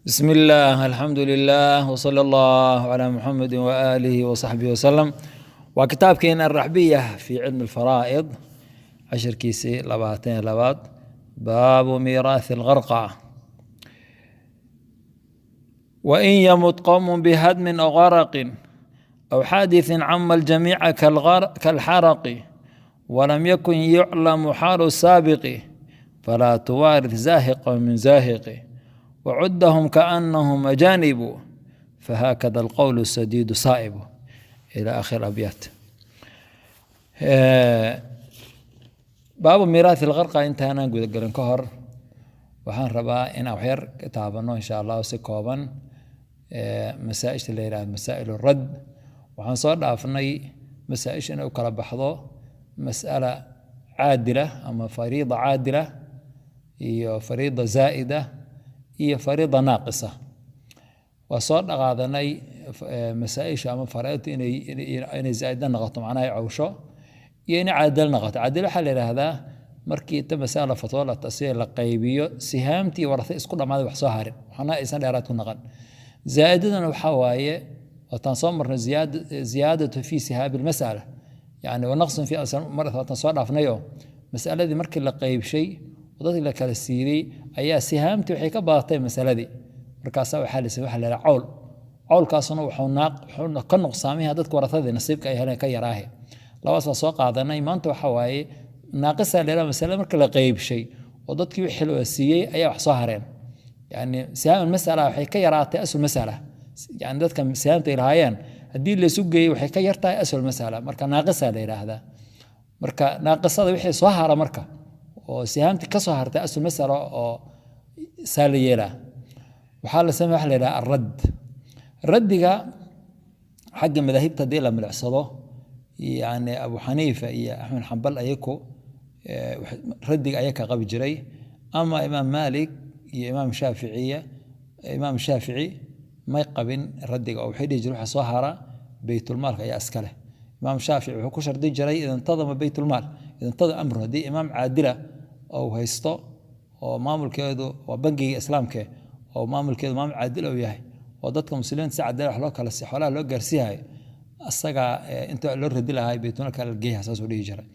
بسم الله، الحمد لله، وصلى الله على محمد وآله وصحبه وسلم. Waa kitaabkeena الرحبية في علم الفرائض، casharkiisii 22، باب ميراث الغرقى. وإن يمت قوم بهدم أو غرق أو حادث عم الجميع كالحرق، ولم يكن يعلم حال السابق، فلا توارث زاهقا من زاهق، وعدهم كأنهم أجانب، فهكذا القول السديد صائب. إلى آخر الأبيات. باب ميراث الغرقى. Intaanaan gudagelin ka hor, waxaan rabaa inaan waxyar ka taabano, insha Allah, si kooban masaa-isha la yidhahdo masaa'il radd. Waxaan soo dhaafnay masaa-isha inay u kala baxdo mas'ala caadila ama fariida caadila iyo fariida zaa'ida iyo fariida naaqisa. Waa soo dhaqaadanay masaa-isha ama faraa'idtu inay zaa'ida noqoto, macnaha ay cawsho, iyo inay caadil noqoto. Caadil waxaa la yidhaahdaa markii inta masala fatwo la tasiir la qaybiyo, sihaamtii warata isku dhammaaday, wax soo harin, waxna aysan dheeraad ku naqan. Zaa'idadana waxaa waaye waataan soo marnay ziyaadatu fi sihaabi almas'ala, yani wanaqsun fi waataan soo dhaafnayoo masaladii markii la qaybshay oo dadkii la kala siiyey ayaa sihaamtii waxay ka badatay masaladii. Markaasaa waxaa la waxa la yidhaha cawl. Cawlkaasuna wuxuu naaq wuxuu ka nuqsaamaya dadka waratadii nasiibka ay heleen ka yaraahe. Labadaas waa soo qaadanay. Maanta waxaa waaye naaqisa la yidhaha masale marka la qaybshay oo dadkii wixii la siiyey ayaa wax soo hareen, yani sihaam masala waxay ka yaraatay asl masala, yani dadka sihaamta ay lahaayeen haddii laysu geeyey waxay ka yartahay asl masala. Marka naaqisa la yidhaahdaa. Marka naaqisada wixii soo hara, marka oo sihaamtii ka soo hartay asl masala oo saa la yeelaa, waxaa la sameya waxa la yidhaha aradd. Raddiga xagga madaahibta haddii la milicsado, yani Abu Xaniifa iyo Axmed Xambal ayaku raddiga ayaka qabi jiray, ama Imaam Maalik iyo Imaam Shaaficiya, Imaam Shaafici may qabin raddiga, oo waxay dhihi jireen waxa soo hara baytulmaalka ayaa iska leh. Imaam Shaafici wuxuu ku shardi jiray إذا انتظم بيت المال، إذا انتظم أمره, haddii imaam caadila oo haysto oo maamulkeedu waa bangiga Islaamke oo maamulkeedu maamul caadil uu yahay oo dadka Muslimiinta si cadaalad wax loo kala si xoolaha loo gaarsiihayo, asaga inta loo radi lahay baytulmaalka la geeya, saasuu dhihi jiray.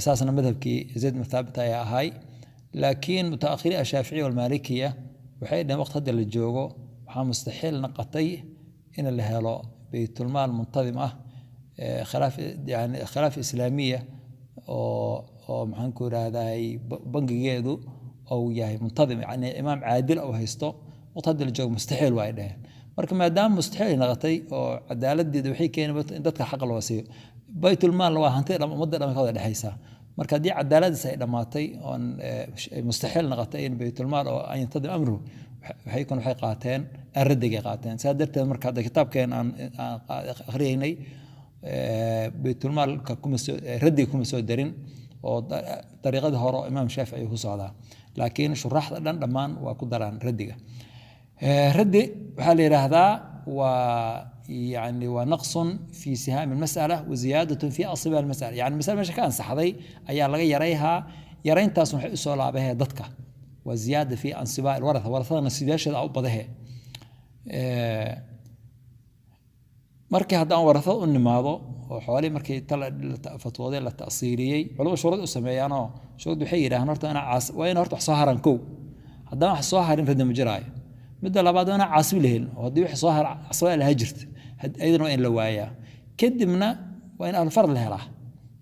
Saasna madhabkii Zayd bin Thaabit ayaa ahay. Laakiin mutaakhiriin Ashaaficiya walmaalikiya waxay dhaheen waqti hadda la joogo waxaa mustaxiil noqotay in la helo baytulmaal muntadim ah, khilaaf, yani khilaaf islaamiya oo maxaan ku irahday bangigeedu uu yahay muntadim, yani imaam caadil uu haysto, waqti hadda la joogo mustaxiil waa ay dhaheen. Marka maadaama mustaxiil ay noqotay oo cadaaladeeda waxay keeni in dadka xaq loo siiyo, baytulmaalna waa hanti dham ummadda dhan ka wada dhexaysa, marka haddii cadaaladiis ay dhammaatay oon mustaxiil noqotay in baytulmaal oo أن ينتظم أمره, waxay kun waxay qaateen raddigay qaateen. Saa darteed marka hadda kitaabkeen aan akhriyaynay baytulmaalka kuma soo, raddiga kuma soo darin, oo dariiqadii hore oo Imaam Shaafici ayuu ku socdaa, laakiin shuraaxda dhan dhammaan waa ku daraan raddiga. Raddi waxaa la yidhaahdaa waa yani waa نقص في سهام المسألة وزيادة في أنصباء المسألة, yani masala meesha ka ansaxday ayaa laga yarayhaa, yarayntaas waxay usoo laabahee dadka, waa ziyaada في أنصباء الورثة, warasada nasiibyaasheeda u badahe. Markii haddaan warasada u nimaado oo xoolihii markii ta la fatwooday la ta'siiliyey, culamo shuruud u sameeyaanoo shuruud waxay yidhahaan horta ina caas waa in horta wax soo haran kow. Haddaan wax soo harin raddi ma jiraayo. Midda labaad, waa inaan caasib la helin, oo haddii wixii soo hara casaba lahaa jirta, ayadana waa in la waayaa. Kadibna waa in ahlufarad la helaa,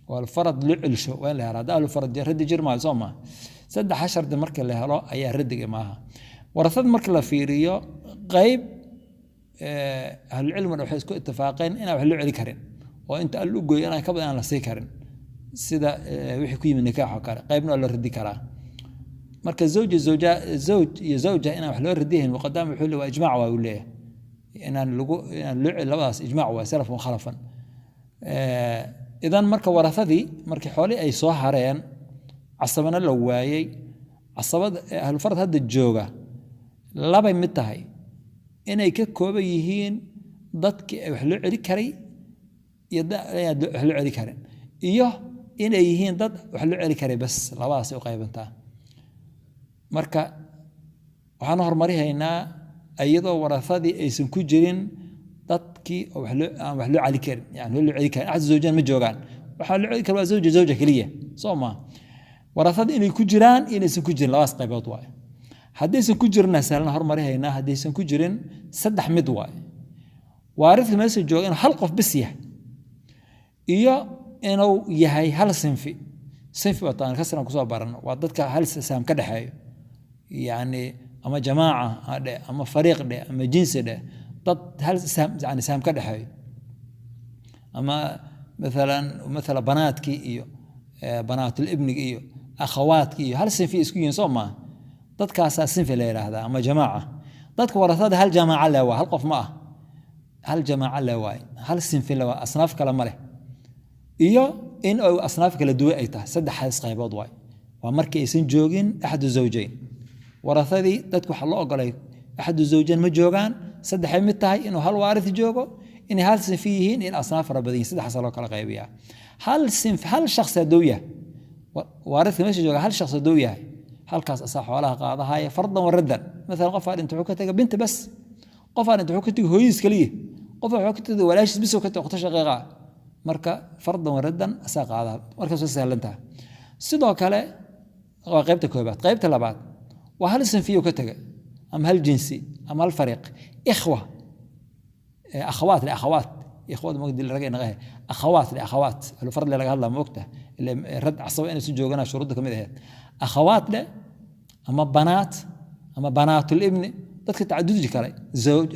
oo ahlufarad loo celsho waa in la helaa. Haddii ahlufarad raddi jir maayo, soo maa? Saddexa shardi marka la helo ayaa raddiga maaha. Warasada marka la fiiriyo, qayb ahlulcilmina waxay isku itifaaqeen inaan wax loo celi karin, oo inta al u gooyo inaan ka badan aan la sii karin, sida wixii ku yimid nikaax oo kale. Qaybna waa loo radi karaa. Marka zawj zawja, zawj iyo zawja inaan wax loo radihayn, muqadama wuxuu leeyahay waa ijmaac, waa uu leeyahay inaan lagu inaan loo celi labadaas ijmaac waa سلفا وخلفا. Idan marka warathadii markii xoolihii ay soo hareen, casabana la waayey, casabada ahlufarad hadda jooga labay mid tahay: inay ka kooban yihiin dadkii wax loo celi karay iyo inaan wax loo celi karin, iyo inay yihiin dad wax loo celi karay bas. Labadaasay u qaybantaa. Marka waxaan hormarihaynaa Iyadoo warafadii aysan ku jirin dadkii oo aan wax loo celi karin, yani loo celi karin axad zawjaan ma joogaan, waxaa loo celi kara waa zawja zawja keliya, soo ma? Warafada inay ku jiraan, inaysan ku jirin, labadaas qaybood waaye. Haddaysan ku jirina sahlan hormarihaynaa. Haddaysan ku jirin, saddex mid waaye: waaridka meesha jooga inuu hal qof bis yahay, iyo inuu yahay hal sinfi. Sinfi waa taan kasran kusoo barano, waa dadka hal saam ka dhexeeyo, yani ama jamaaca dheh, ama fariiq dheh, ama jinsi dheh, dad hal saam, yani saam ka dhexeeyo, ama mathalan banaadkii iyo banaatul ibniga iyo akhawaadkii iyo hal sinfi isku yihiin, soo maaha? Dadkaasaa sinfi la yidhaahdaa ama jamaaca. Dadka warasada hal jamaaca le waa, hal qof ma ah, hal jamaaca le waaye, hal sinfi le waa, asnaaf kale ma leh, iyo in ay asnaaf kala duwan ay tahay. Saddexdaas qaybood waay. Waa markii aysan joogin axadu zawjayn warasadii. Dadku waxaa loo ogolay axadu zawjayn ma joogaan, saddexay mid tahay: inuu hal waaris joogo, inay hal sinfi yihiin, in asnaaf fara badan yihiin. Saddexdaas loo kala qaybiyaa. Hal sinf, hal shakhsi hadduu yahay waaridka meesha jooga, hal shakhsi hadduu yahay, halkaas asaa xoolaha qaadahaya fardan wa raddan. Maalan qofaa dhinta, wuxuu ka tegay binta bas, qofaa dhinta, wuxuu ka tegay hooyadiis keliya, qofaa wuxuu ka tegay walaashiis bis, ka tegay ukhto shaqiiqa. Marka fardan wa raddan asaa qaadaha, markaas waa sahlan tahay. Sidoo kale waa qaybta koobaad. Qaybta labaad waa hal sinfiyo ka tegay, ama hal jinsi, ama hal fariiq, ikhwa, akhawaat liakhawaat. Ikhwada mogdi raga inaga akhawaat liakhawaat, ahlu fardli laga hadlaa, moogta ila rad casaba inay isu jooganaa shuruudda kamid ahayd. Akhawaat le, ama banaat, ama banaatul ibni, dadka tacadudi karay, zawj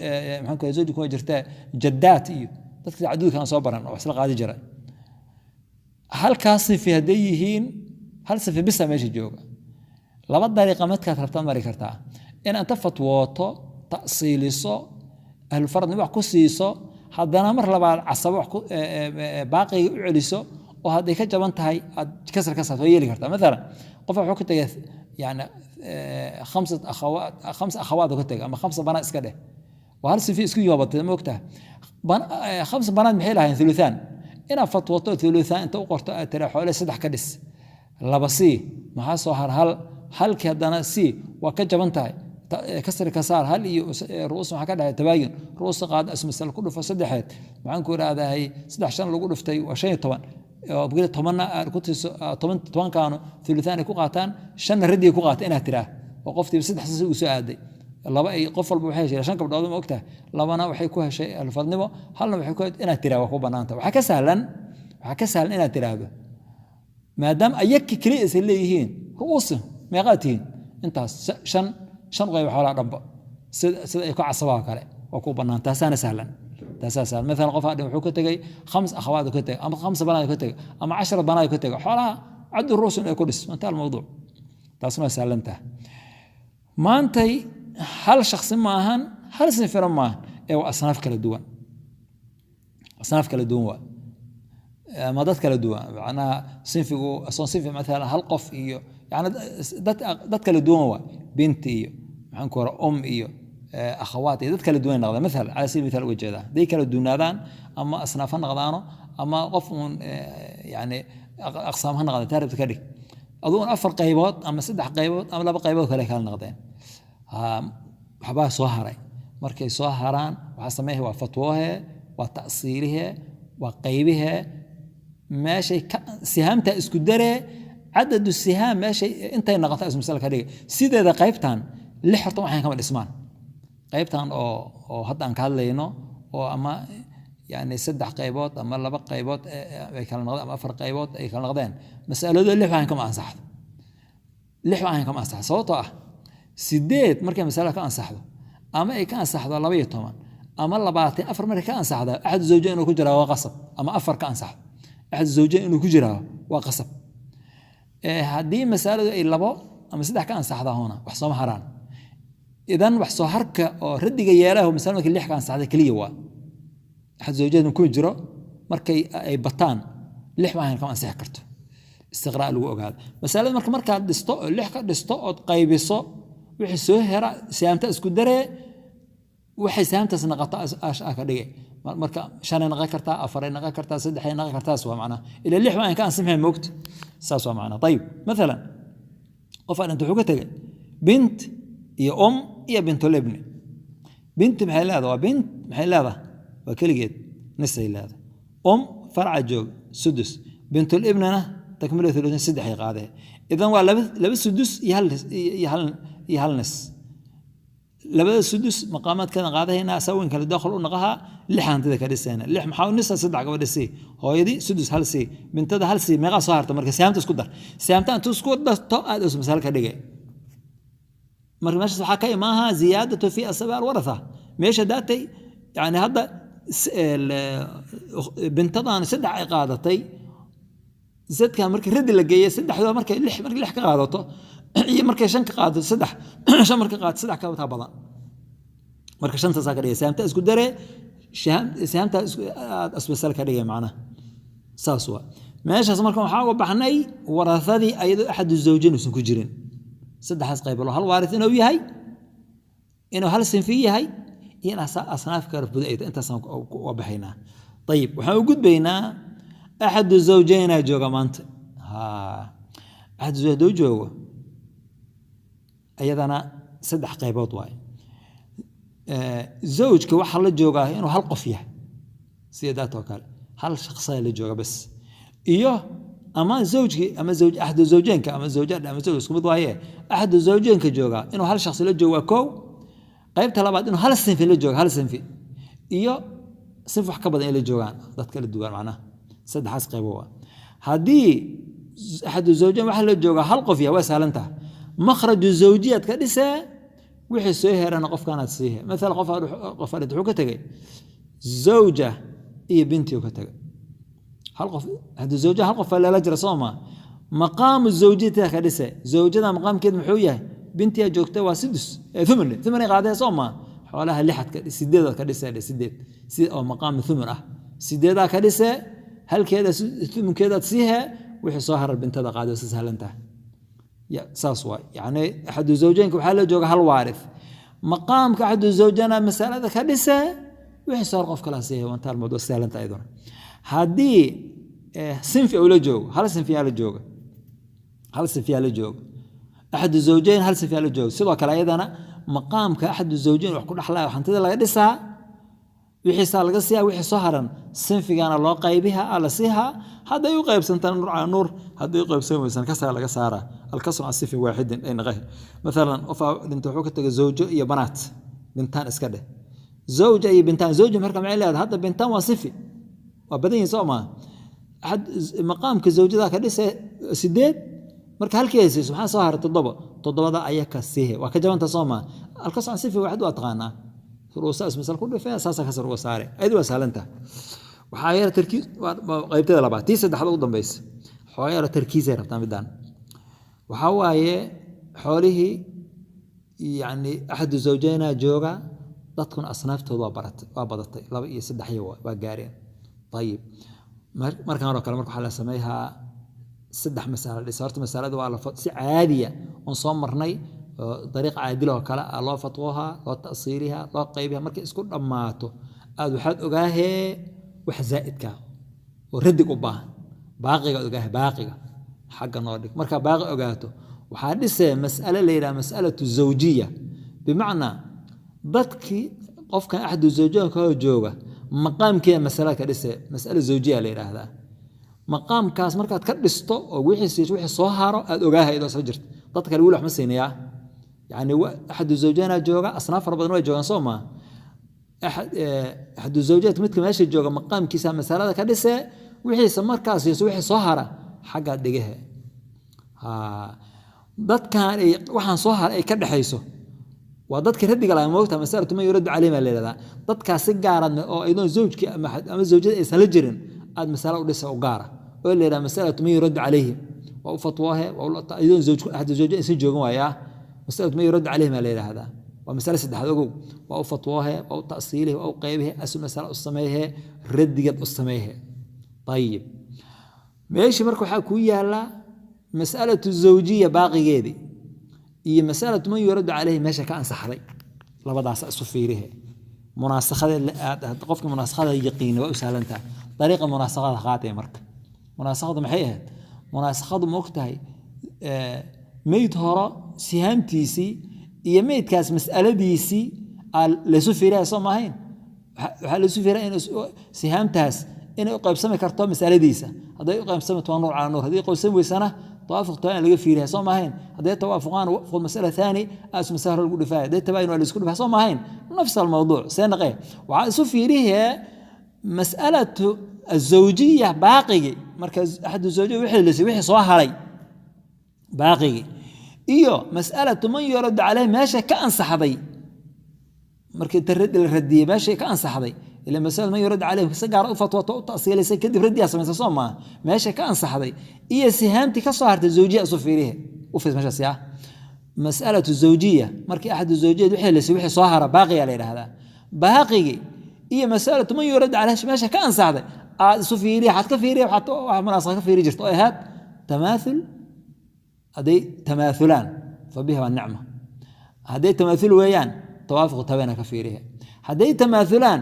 maxaan ku zawji kuma jirtaa, jaddaat iyo dadka tacadudka aan soo baran oo wax isla qaadi jiray. Halkaas sifi hadday yihiin, hal sifi bisa meesha jooga, laba dariiqa midkaad rabtaad mari kartaa: in anta fatwooto, ta'siiliso, ahlu fardni wax ku siiso, haddana mar labaad casabo wax ku baaqiga u celiso, oo hadday ka jaban tahay aad kasar ka saarto, waa yeeli kartaa. Maalan qof wuxuu ka tegay yani khamsat akhawaat, khamsa akhawaat ka tegay, ama khamsa banaat iska dheh, waa hal sifi isku yimabatay, ma ogtahay? Khamsa banaat maxay lahayn? Thuluthaan. Inaad fatwoto, thuluthaan inta u qorto, aad tira xoole saddex ka dhis, laba sii, maxaa soo har? Hal. Halkii haddana sii, waa ka jaban tahay, kasri ka saar, hal iyo ru'uus maxaa ka dhexay? Tabaayun. Ru'uusta qaad, asmasal ku dhufo saddexeed, maxaan ku idhaahdahay, saddex shan lagu dhuftay waa 15, oo tobanna aad ku tiiso, toban tobankaanu thuluthaan ay ku qaataan, shanna raddi ay ku qaata, inaad tiraa oo qoftiiba saddex sas uu soo aaday, laba ay qof walba waxay heshay shan gabdhood, ma ogtahay? Labana waxay ku heshay alfadnimo, halna waxay ku inaad tiraa waa ku bannaanta. Waxaa ka sahlan inaad tiraahdo, maadaama ayaki keliya aysan leeyihiin, ru'uusi meeqaad tihiin? Intaas, shan shan qayb xoolaha dhanba, sida ay ku casabaha kale waa ku bannaan. Taasaana sahlan, taasaa sahlan. Maalan qof hadhin wuxuu ka tegey khams akhawaad ka tegey, ama khamsa banaad ka tegey, ama 10 banaad ka tegey, xoolaha caddu ru'usun ay ku dhis inta almawduuc. Taasna waa sahlan tahay. Maantay hal shakhsi maahan, hal sinfira maahan, ee waa asnaaf kala duwan, asnaaf kala duwan waa ama dad kala duwan. Macnaha sinfigu asoon sinfi, maalan hal qof iyo yani dad kala duwan waa, binti iyo maxaan ku ora iyo akhawaat iyo dad kala duwan noqdaan. Maala cala sabiil mithal uga jeedaa, hadday kala duwanaadaan, ama asnaaf ha noqdaano, ama qof uun yani aqsaam ha noqdaan, taa rabta ka dhig aduu un afar qaybood ama saddex qaybood ama laba qaybood kale kala noqdeen, waxbaa soo haray. Markay soo haraan waxaa sameeya waa fatwoohe, waa ta'siilihee, waa qaybihee, meeshay ka sihaamta isku daree, cadadu sihaam meeshay intay noqoto ismu masala ka dhigay. Sideeda qaybtan lix horta waxaan kama dhismaan, qaybtan oo hadda aan ka hadlayno, oo ama yani saddex qaybood ama laba qaybood ay kala noqdeen, ama afar qaybood ay kala noqdeen, masalado lix waxaan kama ansaxdo, lix waxaan kama ansaxdo. Sababtoo ah sideed markay masalada ka ansaxdo, ama ay ka ansaxdo 12 ama 24, markay ka ansaxda, axad zawjayn inuu ku jiraa waa qasab, ama afar ka ansaxdo, axad zawjayn inuu ku jiraa waa qasab. Haddii masaladu ay labo ama saddex ka ansaxda hona wax sooma haraan. Idan wax soo harka oo raddiga yeelaho masalada markii lix ka ansaxda keliya waa axad zawjayn ku jiro. Markay ay bataan, lix maahan kama ansixi karto. Istiqraa lagu ogaado masalada. Marka markaad dhisto oo lix ka dhisto ood qaybiso, wixii soo hera sihaamta isku daree, waxay sihaamtaas noqoto aa ka dhigay. Marka shanay noqon kartaa, afaray noqon kartaa, saddexay noqon kartaas, waa macnaha ila lix waa ka ansixin, moogta? Saas waa macnaha. Ayib, maalan qof dhinta, wuxuu ka tegay bint iyo iyo bintulibni. Binti maxay leedahay? Waa bint, maxay leedahay? Waa keligeed, nisay leedahay. Farca joog sudus, bintulibnina takmila thuluthun, saddexay qaadee. Idan waa laba sudus iyo hal nis. Labada sudus maqaamaadkeedan qaadahaynaa, sawin kale dakhul u naqaha, lix hantida ka dhisayna. Lix maxaa nisa? Saddex gabadha sii, hooyadii sudus hal sii, bintada hal sii. Meeqaa soo harta? Marka saamta isku dar, saamta intuu isku darto aad is masal ka dhigay. Marka meeshaas waxaa ka imaaha ziyaadatu fi asaba alwaratha. Meesha daatay, yani hadda bintadan saddex ay qaadatay, zadka markii radi la geeyay saddexdoo, markay lix, markay lix ka qaadato iyo markay shan ka qaadato, saddex shan markay qaadato, saddex ka taa badan. Marka shantaasaa ka dhigay, saamta isku daree, saamta aad asbasal ka dhigay. Macnaha saas waa meeshaas. Marka waxaa uga baxnay warathadii ayadoo axadu zawjayn uusan ku jirin, saddexdaas qaybood: hal waaris inuu yahay, inuu hal sinfi yahay, iyo in asnaaf kala buda ay. Intaasaan uga baxaynaa. Ayib, waxaan u gudbaynaa axadu zawjaynaa jooga maanta. Ha, axadu zawj hadduu joogo, ayadana saddex qaybood waaye. Zawjka waxaa la joogaa inuu hal qof yahay, sida daatoo kale hal shaqsiya la jooga bas, iyo ama zawjkii ama zawj axadu zawjeenka ama zawjadha ama zawj isku mid waaye. Axadu zawjeenka joogaa inuu hal shakhsi la joogo waa kow. Qaybta labaad, inuu hal sinfi la joogo, hal sinfi iyo sinf wax ka badan ay la joogaan, dad kala duwan. Macnaha saddexaas qaybo waa. Haddii axadu zawjeen waxa la joogaa hal qof yahay, waa sahlan tahay, makhraju zawjiyaad ka dhisee, wixii soo herana qofkaanaad siihe. Maala qof qof wuxuu ka tegey zawja iyo binti uu ka tegay, hal qof. Haddii zawja hal qof lala jira, soo ma maqaamu zawjiyata ka dhise? Zawjada maqaamkeed muxuu yahay? Bintiyaa joogta, waa sudus, thumun, thumunay qaadee, soo ma? Xoolaha lixad ka, sideedaad ka dhisee, sideed si oo maqaamu thumun ah, sideedaa ka dhisee, halkeeda thumunkeedaad siihe, wixii soo harar bintada qaadee. Si sahlan tahay, saas waay. Yani axadu zawjeynka waxaa la jooga hal waarith, maqaamka axadu zawjana masalada ka dhisee, wixii soo har qof kala siihe. Wantaa almawduuc, sahlan tahay iyaduna. Haddii sinfi uu la joogo, hal sinfiyaa la jooga, hal sinfiyaa la jooga, axadu zawjayn hal sinfiyaa la jooga, sidoo kale ayadana maqaamka axadu zawjayn wax ku dhaxlaya hantida laga dhisaa, wixiisaa laga siiyaa, wixii soo haran sinfigana loo qaybiha, la siihaa. Hadday u qaybsantaan nuur cala nuur, hadday u qaybsan weysan kasaa laga saaraa, alkasru can sinfin waaxidin ay naqahi. Mathalan qofaa dhinta, wuxuu ka tegay zawjo iyo banaat, bintaan iska dheh, zawja iyo bintaan. Zawja marka maxay leedahay? Hadda bintaan waa sinfi, waa badan yihin, soo maa? Maqaamka zawjada ka dhise sideed, marka halkii ay siiso maxaa soo haray? Toddoba. Toddobada ayaa ka siihe, waa ka jabanta, soo maa? Alkasru can sinfin waaxid waa taqaanaa, ruusa ismasal ku dhifee, saasa kasar uga saare, ayadu waa sahlantaha. Waxaa yara tarkiis qaybteeda labaad. Tii saddexda ugu dambaysa xoogaa yara tarkiisay rabtaa. Midaan waxaa waaye xoolihii, yacni axadu zawjayna jooga, dadkuna asnaaftooda waa baratay, waa badatay, laba iyo saddex iyo waa gaareen. Ayib, markaan oo kale marka waxaa la sameeyaa saddex masalo dhisa. Horta masalada waa la si caadiya oon soo marnay, oo dariiq caadil oo kale ah loo fatwoohaa, loo ta'siilihaa, loo qaybihaa. Markay isku dhammaato aad waxaad ogaahee wax zaa'idka oo radig u baahan, baaqiga ogaahe, baaqiga xagga noo dhig. Markaa baaqi ogaato, waxaa dhisee mas'ale la yidhaha mas'alatu zawjiya, bimacnaa dadkii qofkan axadu zawjaanka hoo jooga maqaamkeeda masala ka dhisee, mas'ala zawjiya la yidhaahdaa. Maqaamkaas markaad ka dhisto oo wixii siiso, wixii soo haro aad ogaahay idoo soo jirta. Dadka kale weli wax ma siinayaa. Yani axadu zawjaana jooga, asnaaf fara badan way joogaan, soo maa? Axadu zawjaad midka meesha jooga maqaamkiisa masalada ka dhisee, wixiise markaas siiso, wixii soo hara xaggaad dhigahe. Dadkan ay waxaan soo hara ay ka dhexayso waa dadka radiga laga moogta, masalatu man yuraddu caleyhi baa la yidhahdaa. Dadkaas si gaarad oo iyadoon zawjkii ama zawjada aysan la jirin aad masalo u dhisa u gaara oo la yidhahda masalatu man yuraddu calayhim. Waa u fatwoohe iyadoon zawj axadu zawja aysan joogin waayaa, masalatu man yuraddu calayhim baa la yidhahdaa. Waa masale saddexaad, ogow. Waa u fatwoohe, waa u ta'siilihe, waa u qaybihe, asu masala u sameeyhe, radigeed u sameeyhe. Ayib, meeshii marka waxaa kuu yaallaa mas'alatu zawjiya baaqigeedii iyo masalatu man yuraddu caleyhi meesha ka ansaxday. Labadaas isu fiirihe, munaasakhadeed. Qofka munaasakhada yaqiina waa u sahlantaha dariiqa munaasakhada qaatee. Marka munaasakhadu maxay ahayd? Munaasakhadu ma og tahay meyd horo sihaamtiisii iyo meydkaas mas'aladiisii Laysu fiiraya soo maahayn? Waxaa laysu fiiraya in sihaamtaas inay u qaybsami karto masaladiisa. Hadday u qaybsami waa nuur calaa nuur, haddii qaybsami weysana tawaafuq tabaayun laga fiiriya soo maahayn? Hadday tawaafuqaan wafqu masala thaani as masala lagu dhifaaya, hadday tabaayun waa laisku dhifaya soo maahayn? Nafs almawduuc see naqee. Waxaa isu fiirihee mas'alatu azawjiya baaqigi, marka axadu zawjiya wixii lisay wixii soo haray baaqigi, iyo mas'alatu man yurad caleyh meesha ka ansaxday markii ta la radiyey meeshay ka ansaxday, ila masalada man yurad caleyh si gaar u fatwato u ta'siilisay kadib radiyaa samaysa soo maaha? Meesha ka ansaxday iyo sihaamtii ka soo hartay zawjiya isu fiirihe u fiis meeshaas yaa mas'alatu zawjiya. Markii axadu zawjiyad wixii lisay wixii soo hara baaqiyaa la yidhaahdaa, baaqigi iyo masalatu man yurad caleyh meesha ka ansaxday aad isu fiiriya. Waxaad ka fiiriya waxaad wax munaasaba ka fiiri jirta oo ahayd tamaathul. Hadday tamaathulaan fa biha waa nicma, hadday tamaathul weeyaan tawaafuq tabeena ka fiirihe. Hadday tamaathulaan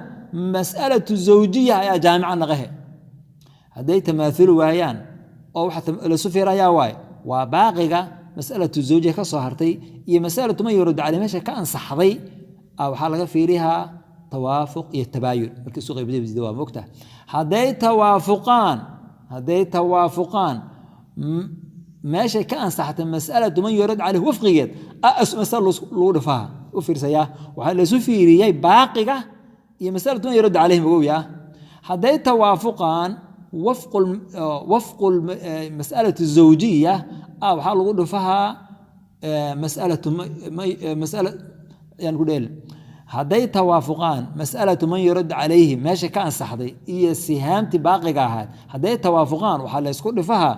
mas'alatu zawjiya ayaa jaamica naqahe. Hadday tamaathuli waayaan oo waxa lasu fiirayaa waaye waa baaqiga mas'alatu zawjiya ka soo hartay iyo masalatu man yurad caleyh meesha ka ansaxday, waxaa laga fiirihaa tawaafuq iyo tabaayun. Markii isu qaybdibsida waa mogtaha, hadday tawaafuqaan meeshay ka ansaxtay mas'alatu man yurad caleyh wafqigeed masala lagu dhifaa. U fiirsayaa, waxaa laysu fiiriyey baaqiga iyo masalatu man yurad caleyhim ogowyaa. Hadday tawaafuqaan wafqu mas'alatu zawjiya waxaa lagu dhifahaa mas'alatu mas'ala yaan ku dheelin. Hadday tawaafuqaan mas'alatu man yurad calayhim meesha ka ansaxday iyo sihaamtii baaqiga ahayd, hadday tawaafuqaan waxaa laysku dhifahaa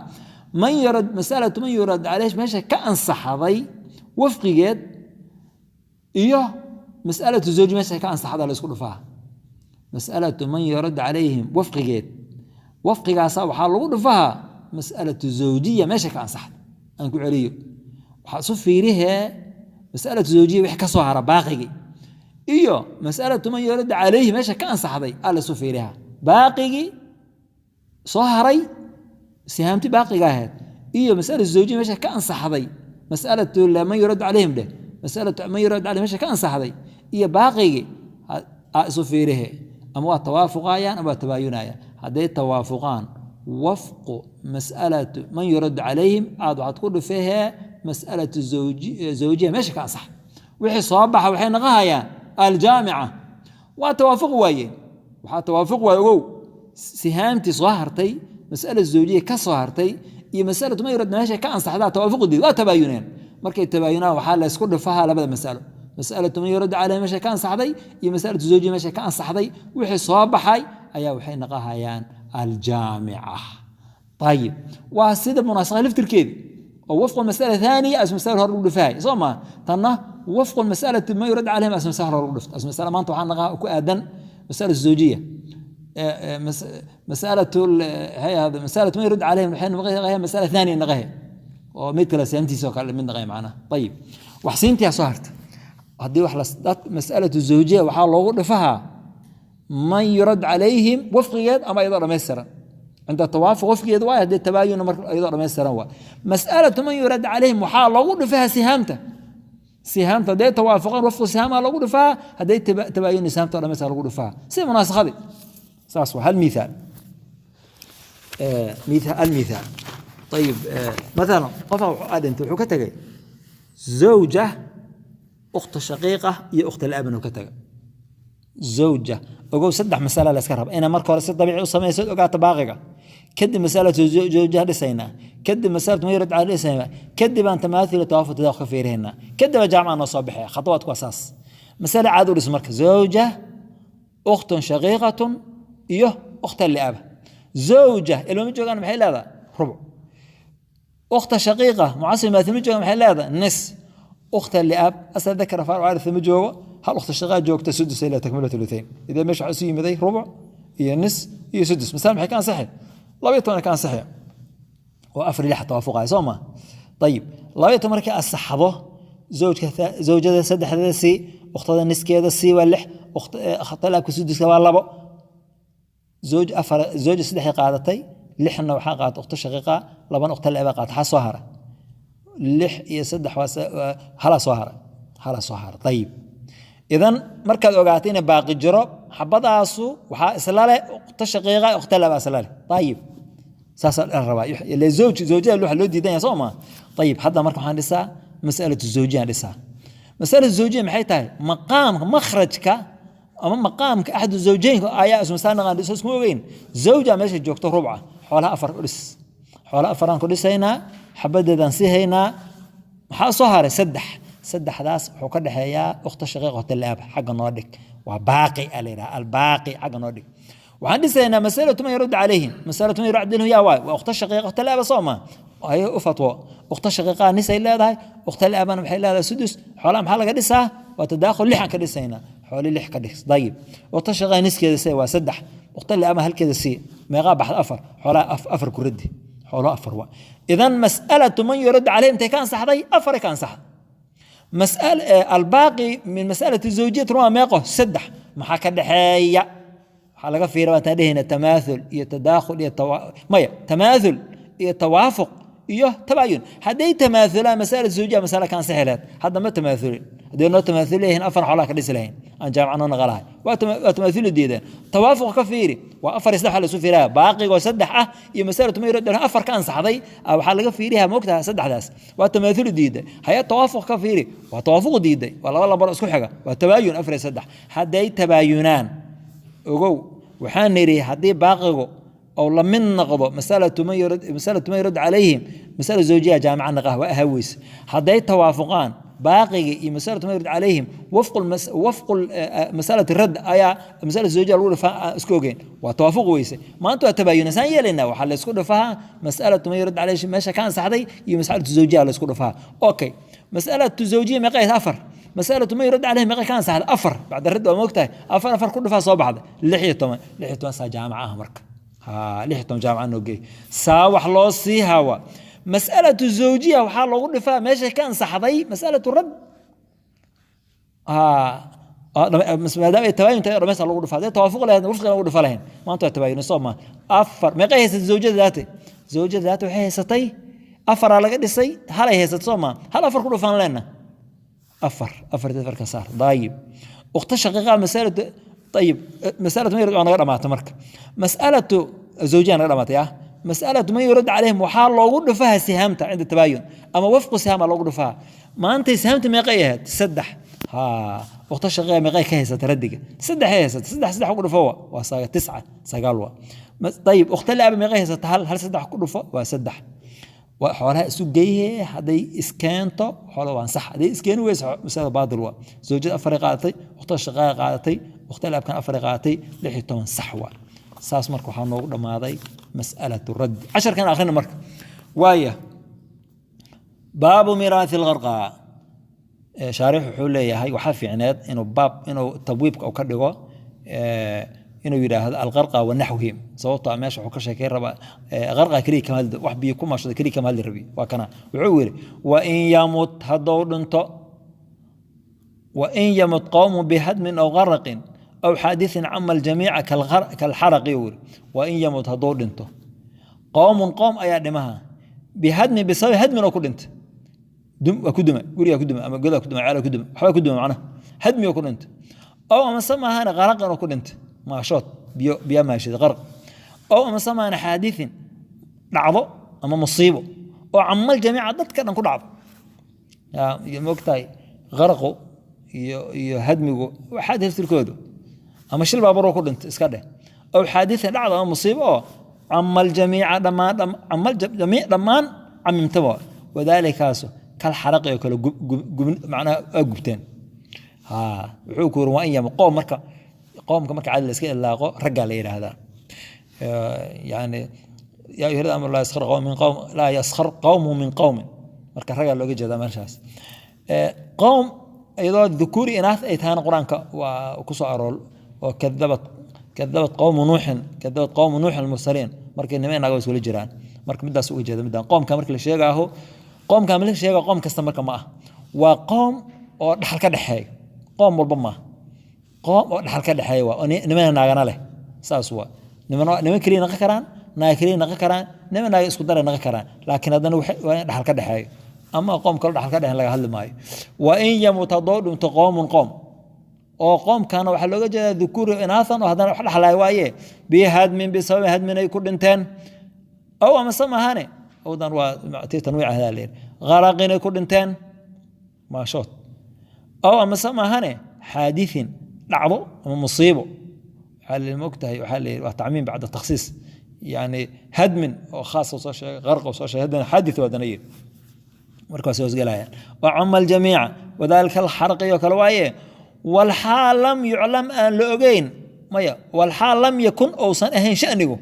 man yurad masalatu man yurad caleyh meesha ka ansaxday wafqigeed iyo mas'alatu zawji meesha ka ansaxda laysku dhufaa. Mas'alatu man yurad calayhim wafqigeed, wafqigaasa waxaa lagu dhufahaa mas'alatu zawjiya meesha ka ansaxda. Aan ku celiyo, waxaa isu fiirihee mas'alatu zawjiya wixii ka soo hara baaqigii iyo mas'alatu man yurad calayhi meesha ka ansaxday aa laysu fiirihaa. Baaqigii soo haray, sihaamti baaqiga ahayd, iyo masalatu zawjiya meesha ka ansaxday, masalatu man yurad calayhim dheh, masalatu man yurad calayhim meesha ka ansaxday iyo baaqigii aa isu fiirihe. Ama waa tawaafuqayaan ama waa tabaayunayaan. Hadday tawaafuqaan wafqu mas'alatu man yurad calayhim aad waxaad ku dhufehee mas'alatu zawjiya meesha ka ansaxday. Wixii soo baxa waxay naqahayaan aljaamica. Waa tawaafuq waayeen, waxaa tawaafuq waay ogow sihaamtii soo hartay mas'ala zawjiya ka soo hartay iyo masalatu man yurad meesha ka ansaxdaa tawaafuqdeed, waa tabaayuneen. Markay tabaayunaan waxaa laysku dhifahaa labada mas'alo, masalatu man yurad caleyh meesha ka ansaxday iyo masalatu zawjiya meesha ka ansaxday. Wixii soo baxay ayaa waxay naqahayaan aljaamica. Ayib, waa sida munaasakha laftirkeedi oo wafqu mas'ala thaaniya as mas'ala hore lagu dhifahay soo maa? Tanna wafqu masalati man yurad calayhim as mas'ala hore lagu dhifto as mas'ala. Maanta waxaa naqaha ku aadan mas'ala zawjiya, masalatu هي مسألة ما يرد عليهم waxay naqahay mas'ala thaniya naqahay oo mid kale saamtiisa oo kale mid naqahay macnaha. Ayib, wax siintiyaa soo harta haddii wax la mas'alatu zawjiya waxaa loogu dhifahaa man yurad calayhim wafqigeed ama iyadoo dhammaystiran cinda tawaafuq wafqigeed waay, haddii tabaayun marka iyadoo dhammaystiran waay. Mas'alatu man yurad calayhim waxaa loogu dhifahaa sihaamta. Sihaamta hadday tawaafuqaan wafqu sihaamaa loogu dhifahaa, hadday tabaayun sihaamta dhammaystiran lagu dhifahaa, sida munaasakhadii saas waa. Hal mithaal المثال. طيب، مثلا qof aa dhintay, wuxuu ka tegay zawja, ukhta shaqiiqa iyo ukhta laban uu ka tegay. Zawja ogow, saddex masala la iska raba inaa marka hore si dabiici u samayso, ogaato baaqiga, kadib masalatu zawjaha dhisaynaa, kadib masalatu ma yurad cala dhisaynaa, kadib aan tamaathul tawaafuq tadaakul ka fiirihaynaa, kadib jaamaca noo soo baxaya. Khatawaadku waa saas. Masale caadi u dhis marka: zawja, ukhtun shaqiiqatun iyo ukhta liaba. Zawja ilma ma joogaan, maxay leedahay? Rubuc. Ukhta shaqiiqa mucasir maathil ma joogaan, maxay leedahay? Nis. Ukhta liab asal dakara faar waarith ma joogo, hal ukhta shaqiiqa joogta, sudus ila takmila thuluthayn. Idan meesha waxaa isu yimiday rubuc iyo nis iyo sudus. Masale maxay ka ansaxay? 12 ka ansaxaya oo afar lix tawaafuqaya soo ma? Ayib, 12 markay asaxdo, zawjka zawjada saddexdeeda sii, ukhtada niskeeda sii, waa lix, ukhta laabka suduska waa labo. Zawj afar, zawja saddexay qaadatay, lixna waxaa qaadatay ukhta shaqiiqa, labana ukhta laaba qaadatay. Xaa soo hara? Lix iyo saddex waa halaa soo hara, halaa soo hara. Ayib, Idan markaad ogaatay inay baaqi jiro, xabadaasu waxaa isla leh ukhta shaqiiqa, ukhta laba isla leh. Ayib, saasaa la rabaa. Ile zawj zawjada waxa loo diidan yahay, soo ma? Ayib, hadda marka waxaan dhisaa masalatu zawjiyaan dhisaa. Masalatu zawjiya maxay tahay? Maqaamka makhrajka ama maqaamka axadu zawjeynka ayaa ismu naqaan dhiso, iskuma ogeyn. Zawja meesha joogto rubca, xoolaha afar ku dhis, xoolaha afaraan ku dhisaynaa, xabadeedaan sii haynaa. Maxaa soo haray? Saddex. Saddexdaas wuxuu ka dhexeeyaa ukhta shaqiiqa, ukhta laab. Xagga noo dhig, waa baaqi a la yidhaha, albaaqi xagga noo dhig. Waxaan dhisaynaa masalatu man yaruddu calayhim. Masalatu man yaruddu calayhim yaa waay? Waa ukhta shaqiiqa, ukhta laaba, soo ma? Ay u fatwo. Ukhta shaqiiqaa nisay leedahay, ukhta laabana maxay leedahay? Sudus. Xoolaha maxaa laga dhisaa? Waa tadaakhul, lixan ka dhisaynaa, xooli lix ka dhis. Dayib, ukhta shaqiiqa niskeeda see waa saddex, ukhta laaba halkeeda sii, meeqaa baxda? Afar. Xoolaha afar ku raddi, xoolo afar waa. Idan mas'alatu man yuraddu calayhim intay ka ansaxday? Afaray ka ansaxday. Mas'al albaaqi min mas'alati zawjiyat waa meeqo? Saddex. Maxaa ka dhexeeya? Waxaa laga fiira baan dhehayna tamaathul iyo tadaakhul iyo maya, tamaathul iyo tawaafuq iyo tabaayun. Hadday tamaathulaan, mas'alada zawjiya mas'ala ka ansixi lahayd. Hadda ma tamaathulin. Hadday noo tamaathul leeyihiin, afar xoolaha ka dhisi lahayn, aan jaamaca noo naqa lahay. Waa tamaathuli diideen. Tawaafuq ka fiiri, waa afar iyo saddex la isu fiiraya. Baaqigoo saddex ah iyo masalatu ma yurad afar ka ansaxday, waxaa laga fiiriyaa, moogtaha, saddexdaas waa tamaathuli diiday. Haya, tawaafuq ka fiiri, waa tawaafuq diiday, waa laba lambar isku xiga, waa tabaayun, afar iyo saddex. Hadday tabaayunaan, ogow, waxaan nidhi haddii baaqigu oo la mid noqdo masalatu man yurad calayhim, masala zawjiya jaamica naqah waa ahaweyse. Hadday tawaafuqaan baaqigi iyo masalatu man yurad calayhim, wafqu masalati radd ayaa masala zawjiya lagu dhifaa, isku ogeyn, waa tawaafuq weyse. Maanta waa tabaayuna, saan yeelaynaa? Waxaa la isku dhifaa masalatu man yurad calayhim meesha ka ansaxday iyo masalatu zawjiya la isku dhifaa. Okay, masalatu zawjiya meeqay? Afar. Masalatu man yurad calayhim meeqay ka ansaxday? Afar. Bacda radd, waa moogtahay, afar afar ku dhifaa, soo baxday 16. 16 saa jaamaca ah marka. 16 jaamaca noo geey, saa wax loo sii hawa. Mas'alatu zawjiya waxaa loogu dhifaa meesha ka ansaxday masalatu rad, maadaama ay tabaayun tahay, dhamaysta lagu dhifaa. Hadday tawaafuq lahayd, wafqiga lagu dhifa lahayn. Maanta waa tabaayun, soo ma? Afar meeqay haysatay zawjada daate? Zawjada daate waxay haysatay afaraa laga dhisay, halay haysatay, soo ma? Hal afar ku dhufaan leenna, afar afar afar ka saar. Dayib, ukhta shaqiiqa masalatu. Ayib, masalatu man yurad waa naga dhamaatay marka. Mas'alatu zawjiya naga dhamaatay. Ah, mas'alatu man yurad calayhim waxaa loogu dhufaha sihaamta cinda tabaayun ama wafqu sihaama loogu dhufaha. Maantay sihaamta meeqay ahayd? Saddex. Ha, ukhta shaqiiqa meeqay ka haysata raddiga? Saddex ay haysata. Saddex saddex ku dhufo waa tisca, sagaal wa. Ayib, ukhta laaba meeqay haysata? Hal. Hal saddex ku dhufo waa saddex. Waa xoolaha isu geeye. Hadday iskeento xoola waan sax, hadday iskeeni weyso masalada baadil waa. Zawjada afaray qaadatay, ukhta shaqaa qaadatay, ukhta laabkan afaray qaadatay, 16 sax waa. Saas marka waxaa noogu dhammaaday mas'alatu raddi. Casharkan akhrina marka waaya baabu miiraathi algharqa. Shaarix wuxuu leeyahay waxaa fiicneed inuu baab inuu tabwiibka uu ka dhigo, inuu yidhaahdo algharqa wa naxwihim, sababtoo ah meesha wuxuu ka sheekay rabaa gharqa keliya kama hadli, wax biyo ku maashada keliya kama hadli rabi. Waa kana, wuxuu yidhi: wain yamut, haddou dhinto, wain yamut qowmu bihadmin aw gharaqin aw xaadithin cama aljamiica kalxaraqi. Uu yidhi: wain yamut, hadduu dhinto, qowmun, qowm ayaa dhimaha, bihadmin, bisababi hadmin oo ku dhintay, waa ku duma, gurigaa ku duma ama godaa ku duma, ceelaa ku duma, waxbaa ku duma, macnaha hadmi oo ku dhintay, ow amase maahane qaraqan oo ku dhintay, maashood, biyo, biyo maashida, qaraq, ow amase maahane xaadithin, dhacdo ama musiibo oo camal jamiica, dadka dhan ku dhacdo. Yaa iyo moogtahay qaraqu iyo hadmigu waa xaadith laftirkoodu, ama shil baaburoo ku dhintay iska dheh, ow xaadithin, dhacdo ama musiibo oo camal jamiica, dhammaan camal jamiic, dhammaan camimtaba, wadaalikaasu kal xaraqi oo kale, macnaha waa gubteen. Ha, wuxuu ku yiri waa in yama qoom. Marka qoomka marka caadi la iska ilaaqo, raggaa la yidhaahdaa. Yani yaa ayuha amru laa yaskhar qawm min qawm, laa yaskhar qawmu min qawmin. Marka raggaa looga jeedaa meeshaas. Qowm iyadoo dhukuuri inaas ay tahana qur-aanka waa ku soo arool oo kadabat qowmu nuuxin, kadabat qowmu nuuxin almursaliin. Markii nima inaga iskula jiraan, marka midaas uga jeeda midaan qoomka marka la sheegaaho, qoomka marka la sheega, qoom kasta marka ma ah, waa qoom oo dhaxal ka dhexeeyo. Qoom walba ma ah, qoom oo dhaxal ka dhexeeya waa oo nimana naagana leh. Saas waa niman, niman keliya naqon karaan, naaga keliya naqon karaan, niman naaga isku daray naqon karaan, laakiin haddana waa in dhaxal ka dhexeeyo ama qoom kaloo dhaxal ka dhexeyn laga hadli maayo. Wa in yamut, haddoo dhinto, qowmun, qoom. Oo qoomkana waxaa looga jeedaa dhukuuri inaathan oo haddana wax dhaxlaay waaye, bihadmin, bisababi hadmin ay ku dhinteen, aw amase maahane awdan waa tii tanwiic ahdaa la yidhi, gharaqinay ku dhinteen maashood, aw amase maahane xaadithin, dhacdo ama musiibo. Waxaa la mogtahay, waxaa la yidhi waa tacmiim bacda takhsiis, yani hadmin oo khaas soo sheegay, gharq oo soo sheegay, haddana xaadith waa dana yidhi, markaas hoosgelayaan wacama aljamiica. Wadalika alxarqi oo kale waaye, walxaal lam yuclam, aan la ogeyn, maya, walxaal lam yakun, ousan ahayn shanigu,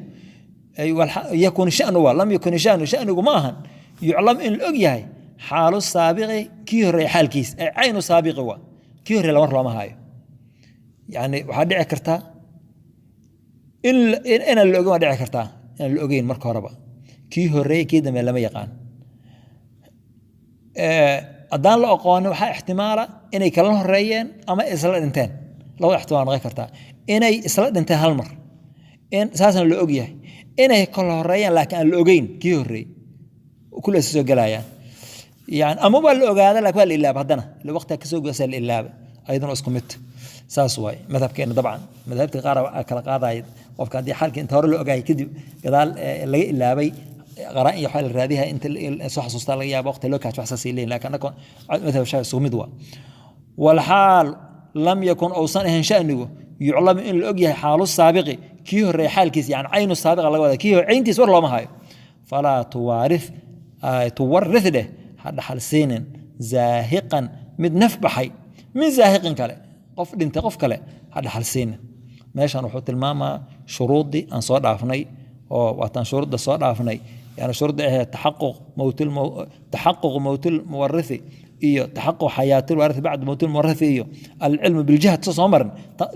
yakun shanu waa lam yakun shanu, shanigu ma ahan, yuclam, in la og yahay, xaalu saabiqi, kii horreeye xaalkiis, ay caynu saabiqi waa kii horreeye lama looma hayo. Yani waxaa dhici karta inaan la ogeyn, waa dhici kartaa inaan la ogeyn marka horeba kii horreeye kii dambe lama yaqaan. Haddaan la aqoonin, waxaa ixtimaala inay kala horeeyeen ama isla dhinteen. Labada ixtimaal noqon kartaa: inay isla dhinteen hal mar, in saasna la og yahay, inay kala horeeyeen laakiin aan la ogeyn kii horreeyey, kulle isa soo gelayaan. Yani ama waa la ogaada laakiin waa la ilaaba, haddana ila waqtiga kasoo goysaa la ilaaba, ayaduna isku mid. Saas waay madhabkeena. Dabcan madhabta qaar kala qaadaya qofka haddii xaalkii inta hore la ogaayay kadib gadaal laga ilaabay, qaraan iyo waxaa la raadiyaa inta soo xasuustaa laga yaaba waqti loo kaajo, wax saasay leeyihin, laakiin annaka madhab Shaafici isugu mid waa. Walxaal lam yakun, uusan ahayn shanigu, yuclamu, in la og yahay, xaalu saabiqi, kii horreeye xaalkiisa, yani caynu saabiqa laga wada, kii hore cayntiis war looma hayo, falaa tuwaarith, tuwarith dheh, ha dhaxal siinin zaahiqan, mid naf baxay, min zaahiqin kale, qof dhintay qof kale ha dhaxal siinin. Meeshan wuxuu tilmaamaa shuruuddii aan soo dhaafnay, oo waataan shuruudda soo dhaafnay, yani shuruudda ahayd taxaquq mowtil muwarithi iyo taxaquq xayaatil waarithi bacda mowtil muwarithi iyo alcilmu biljahd soo marin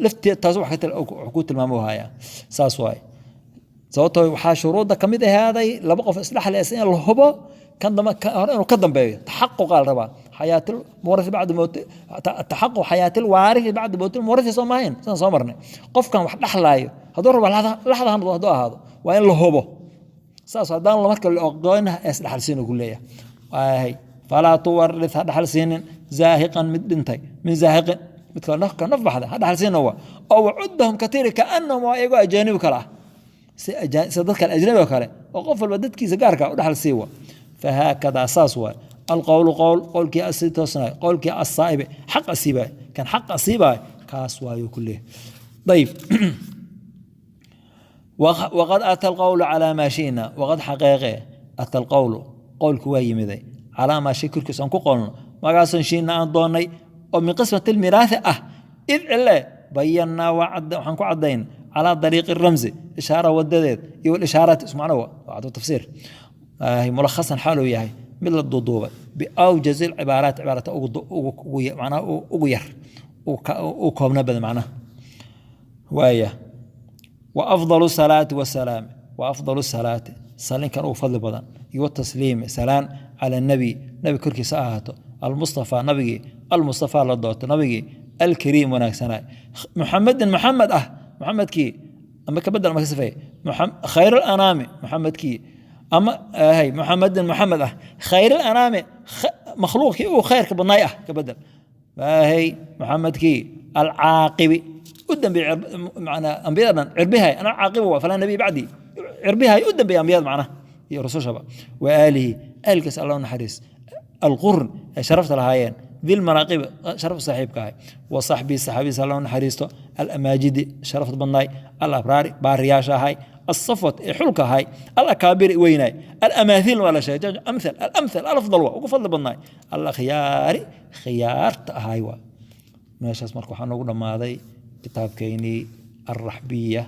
lafteed, taas wax ku tilmaamo hayaa. Saas waaye, sababtoo waxaa shuruudda ka mid ahaaday laba qof isdhexlaysa in la hubo kan damba hore inuu ka dambeeyo. Taxaquqa la rabaa xayaatil muwarithi bacda mowt, taxaquq xayaatil waarithi bacda mowtil muwarithi, soo maahayn? Sidaan soo marnay, qofkan wax dhexlaayo hadduu rabo laxda hadduu ahaado waa in la hubo. Saas haddaan marka la oqoon isdhexal siin ku leeyahay waayahay. Falaa tuwarith, ha dhaxal siinin, zaahiqan, mid dhintay, min zaahiqin, mid kale nafka naf baxda ha dhaxal siina wa oo wacuddahum katiri kaannahum, waa iyagoo ajaanib kale ah, si dad kale ajnabi oo kale oo qof walba dadkiisa gaarka u dhaxal sii wa. Fahaakadaa, saas waay, alqowlu, qowl, qowlkii asi toosnaay, qowlkii asaa'ibe, xaq asiibaay, kan xaq asiibaay kaas waayuu ku leeyahay. Ayib, waqad ata alqowlu calaa maa shina, waqad xaqeeqe, ata alqowlu, qowlku waa yimiday, calaa maa shay korkiis aan ku qolno magaasan shiina aan doonnay oo min qismati almiraathi ah, id cile bayannaa, waxaan ku caddayn calaa dariiqi ramzi, ishaara wadadeed, iyo walishaaraati, isku macno waa tafsiir, mulakhasan, xaaluu yahay mid la duuduubay, biawjazi alcibaaraat, cibaarata macnaha ugu yar u koobna badan macnaha waaya. وأفضل الصلاة والسلام، وأفضل الصلاة، salinkan ugu fadli badan, iyo tasliimi, salaan, cala nabi, nabi korkiisa ahaato, almustafaa, nabigii almustafaa, la doorto, nabigii alkariim, wanaagsanaa, muxamedin, muxamed ah, muxamedkii ama ka bedel ama ka sifeey, khayr alanaami, muxamedkii ama hay muxamedin, muxamed ah, khayr alanaami, makhluuqkii uu khayrka badnaay ah, ka bedel hay muxamedkii alcaaqibi, u dambeeyey macnaa ambiyada dhan cirbihay, ana caaqiba waa falaa nabiy bacdi, cirbihay u dambeeyey ambiyada macnaha iyo rusushaba, wa aalihi, aalkiis alla u naxariis, alqurn, ay sharafta lahaayeen, dilmanaaqibi, sharaf saaxiibka ahay, wa saxbihi, saxaabidiisa alla u naxariisto, alamaajidi, sharafta badnaay, alabraari, baariyaasha ahay, الصفوة ee xulka ahay, alakaabiri, weynaay, alamaathiil waa la sheegay, amthal, alamthal, alafdal, waa ugu fadli badnaay, alakhyaari, khiyaarta ahay. Waa meeshaas. Marka waxaa noogu dhammaaday kitaabkeynii alraxbiya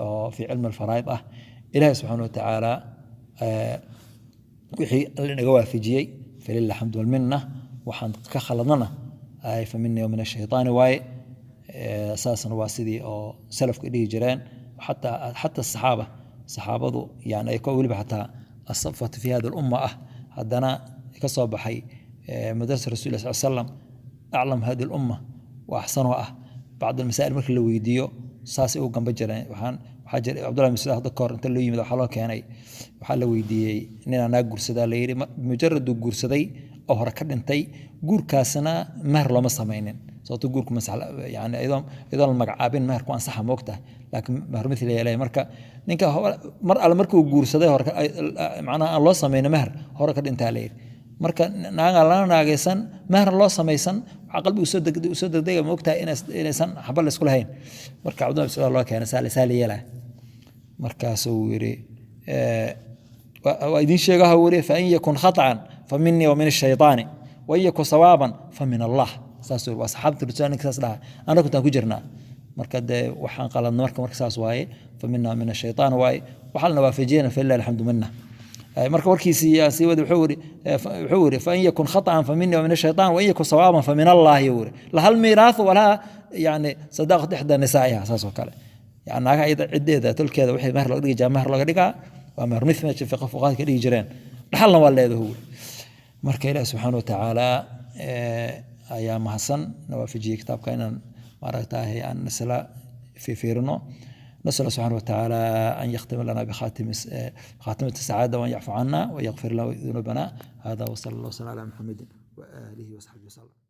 oo fi cilmi alfaraa'id ah. Ilaahay subxaana watacaala wixii alla naga waafajiyey falilah alxamdu walminna, waxaan ka khaladnana fa mina wa min ashaytaani waaye. Saasna waa sidii oo salafku dhihi jireen, xataa asaxaaba, saxaabadu yani ay weliba xataa asafat fi hada lumma ah, haddana ka soo baxay madrasa rasul sal slam, aclam hadi lumma wa axsanuha ah, bacd almasaa'il marka la weydiiyo saasay ugu gamba jireen. Waxaa jira Cabdullahi bin Mascuud hadda kahor inta loo yimid waxaa loo keenay, waxaa la weydiiyey ninaa naag guursadaa la yidhi, mujarad uu guursaday oo hore ka dhintay, guurkaasna meher looma samaynin, sababto guurku masax yani iyadoon la magacaabin meherku ansaxa, moogtahay, laakiin meher mithli ayaa leeyahay. Marka ninka mar alle markuu guursaday hore macnaha aan loo samaynin meher, hore ka dhintaa la yidhi. Marka naagaan lana naagaysan, meherna loo samaysan, waxaa qalbigu usoo degdega, moogtahay, inaysan xaba la isku lahayn. Marka Cabdullahi bin Mascuud loo keenay, saa la yeelaa. Markaasuu yidhi, waa idiin sheegaha wuri, fain yakun khaطأan faminii wa min الshayطaani, wain yakun sawaaban famin Allah. Saas waa saxaabta rasuul ninka saas dhaha, annagu intaan ku jirnaa. Marka dee waxaan qaladno marka saas waaye, famina min ashayطaan waaye, waxaa lana waafajiyena, falilah alxamdu mina. Marka warkiisii aan sii wadi, wuxuu yiri, fain yakun khaطأan faminii wa min ashayطaan, wain yakun sawaaban famin allahi. Yuri laha almiiraaثu walaha yani sadaaqatu ixdaa nisaa'iha. Saas oo kale yani naagaha iyada ciddeeda tolkeeda wixii meher looga dhigi jiraa meher looga dhigaa, waa meher mith meesha fiqa fuqahaadka ka dhigi jireen, dhaxalna waa leedahu wuri. Marka Ilaah subxaana watacaala ayaa mahadsan na waafajiyey kitaabka inaan maaragtahay aan isla fiirino. نسأل الله سبحانه وتعالى أن يختم لنا بخاتم خاتمة السعادة، وأن يعفو عنا ويغفر لنا ذنوبنا. هذا، وصلى الله وسلم على محمد وآله وصحبه وسلم.